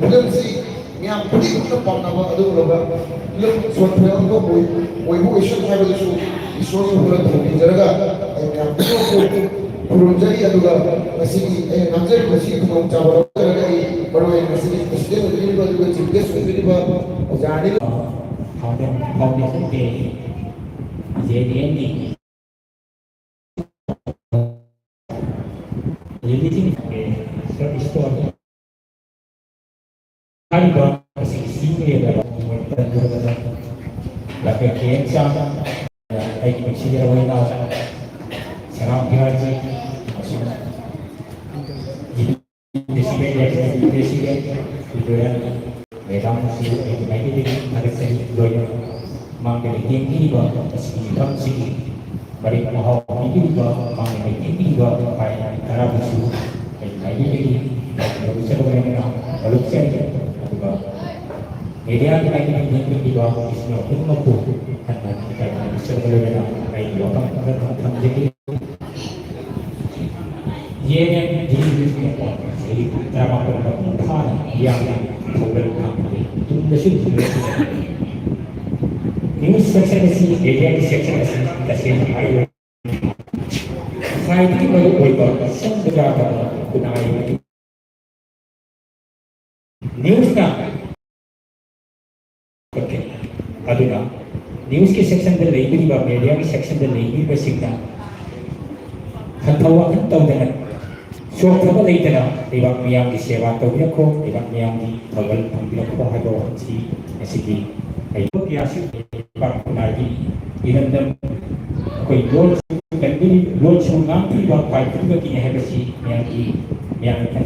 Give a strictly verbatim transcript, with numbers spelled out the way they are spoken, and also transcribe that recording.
ꯐꯤꯂꯝꯁꯤ ꯃꯤꯌꯥꯝ ꯈꯨꯗꯤꯡꯃꯛꯅ ꯄꯥꯝꯅꯕ ꯑꯗꯨꯒꯨꯝꯂꯕ ꯐꯤꯂꯝ ꯁꯣꯔꯠ ꯐꯤꯂꯝ ꯑꯃ ꯑꯣꯏ-, ꯑꯣꯏꯕ ꯑꯣꯏꯁꯅꯨ ꯍꯥꯏꯕꯗꯨꯁꯨ ꯏꯁꯣꯔꯒꯤ ꯍꯨꯔꯥꯟ ꯊꯧꯅꯤꯖꯔꯒ ꯑꯩ ꯃꯌꯥꯝ ꯄꯨꯝꯅꯃꯛꯄꯨ ꯈꯨꯔꯨꯝꯖꯔꯤ꯫ ꯑꯗꯨꯒ ꯉꯁꯤꯒꯤ ꯑꯩꯅ ꯉꯥꯡꯖꯔꯤꯕꯁꯤ ꯈꯨꯗꯣꯡꯆꯥꯕ ꯂꯧꯖꯔꯒ ꯑꯩ ꯃꯔꯨꯑꯣꯏꯅ ꯉꯁꯤꯒꯤ president ꯑꯣꯏꯕꯤꯔꯤꯕ ꯑꯗꯨꯒ chief guest ꯑꯣꯏꯕꯤꯔꯤꯕ ꯑꯣꯖꯥ ꯑꯅꯤꯃꯛ Foundation Day, J D N ꯒꯤ Unity Day, Service Day, ꯍꯥꯏꯔꯤꯕ ꯑꯁꯤ ꯁꯤꯖꯤꯟꯅꯒꯗꯕ ꯃꯣꯏ ꯇꯟꯗꯨꯔꯒꯗ ꯗꯥꯛꯇꯔ ꯀꯦ ꯑꯦꯟ ꯆꯥꯝ, ꯑꯩꯒꯤ ꯅꯨꯡꯁꯤꯖꯔꯕ ꯏꯅꯥꯎ ꯁꯅꯥꯝ ꯐꯤꯔꯥꯖꯤ ꯑꯃꯁꯨꯡ ꯄ꯭ꯔꯦꯁꯤꯗꯦꯟ, ꯄ꯭ꯔꯦꯁꯤꯗꯦꯟ ꯃꯦꯗꯥꯝꯁꯨ ꯑꯩꯒꯤ ꯃꯥꯏꯀꯩꯗꯒꯤ ꯊꯥꯒꯠꯆꯔꯤ꯫ ꯂꯣꯏꯅꯅ ꯃꯥꯡꯗ ꯂꯩꯇꯦꯡꯕꯤꯔꯤꯕ ꯑꯁꯤꯒꯤ ꯃꯤꯐꯝꯁꯤꯒꯤ ꯃꯔꯤꯛ ꯃꯍꯥꯎ ꯄꯤꯕꯤꯔꯤꯕ, ꯃꯥꯡꯗ ꯂꯩꯇꯦꯡꯕꯤꯔꯤꯕ ꯚꯥꯏ ꯇꯔꯥꯕꯨꯁꯨ ꯑꯩꯒꯤ ꯃꯥꯏꯀꯩꯗꯒꯤ ꯂꯣꯏꯅꯅ ꯃꯔꯨꯞ ꯆꯦꯟꯖꯩ꯫ ꯑꯗꯨꯒ ꯃꯦꯗꯤꯌꯥꯒꯤ ꯃꯥꯏꯀꯩꯗꯒꯤ ꯂꯦꯡꯕꯤꯔꯤꯕ ꯏꯆꯤꯟ ꯏꯅꯥꯎ ꯈꯨꯗꯤꯡꯃꯛꯄꯨ ꯍꯟꯅ ꯏꯀꯥꯏ ꯈꯨꯝꯅꯕ ꯂꯣꯏꯅꯅ ꯑꯩꯒꯤ ꯋꯥꯐꯝ ꯈꯔ ꯊꯝꯖꯒꯦ꯫ ꯌꯦꯟ ꯗꯤꯂꯤꯚꯔꯤ ꯄꯨꯡ ꯇꯔꯥꯃꯥꯄꯟ ꯃꯄꯨꯡ ꯐꯥꯅ ꯌꯥꯝꯅ ꯊꯧꯒꯜ ꯈꯪꯗꯦ꯫ ꯇꯨꯡꯗꯁꯨ news section ꯑꯁꯤ, media section ꯑꯁꯤ ꯇꯁꯦꯡꯅ ꯍꯥꯏꯔꯕꯗ ꯈ꯭ꯋꯥꯏꯗꯒꯤ ꯃꯔꯨ ꯑꯣꯏꯕ ꯁꯪꯒ ꯌꯥꯗꯕ ꯈꯨꯟꯅꯥꯏ ꯅ꯭ꯌꯨꯁꯅ ꯈꯣꯠꯈꯤ꯫ ꯑꯗꯨꯅ ꯅ꯭ꯌꯨꯁꯀꯤ ꯁꯦꯛꯁꯟꯗ ꯂꯩꯕꯤꯔꯤꯕ, ꯃꯦꯗꯤꯌꯥꯒꯤ ꯁꯦꯛꯁꯟꯗ ꯂꯩꯕꯤꯔꯤꯕꯁꯤꯡꯅ ꯈꯟꯊ ꯋꯥꯈꯜ ꯇꯧꯗꯅ, ꯆꯣꯛꯊꯕ ꯂꯩꯇꯅ ꯂꯩꯕꯥꯛ ꯃꯤꯌꯥꯝꯒꯤ ꯁꯦꯕꯥ ꯇꯧꯕꯤꯔꯛꯈꯣ, ꯂꯩꯕꯥꯛ ꯃꯤꯌꯥꯝꯒꯤ ꯊꯧꯒꯜ ꯐꯪꯕꯤꯔꯛꯈꯣ ꯍꯥꯏꯕ ꯋꯥꯐꯝꯁꯤ ꯉꯁꯤꯒꯤ ꯑꯩ ꯀꯌꯥꯁꯨ ꯂꯩꯕꯥꯛ ꯈꯨꯟꯅꯥꯏꯒꯤ ꯏꯔꯝꯗꯝ ꯑꯩꯈꯣꯏ ꯂꯣꯟꯁꯨ ꯀꯟꯕꯤ-, ꯂꯣꯟꯁꯨ ꯉꯥꯡꯕꯤꯕ ꯈ꯭ꯋꯥꯏ ꯈꯨꯗꯤꯡꯃꯛꯀꯤꯅꯤ ꯍꯥꯏꯕꯁꯤ ꯃꯌꯥꯝꯒꯤ, ꯃꯌꯥꯝꯅ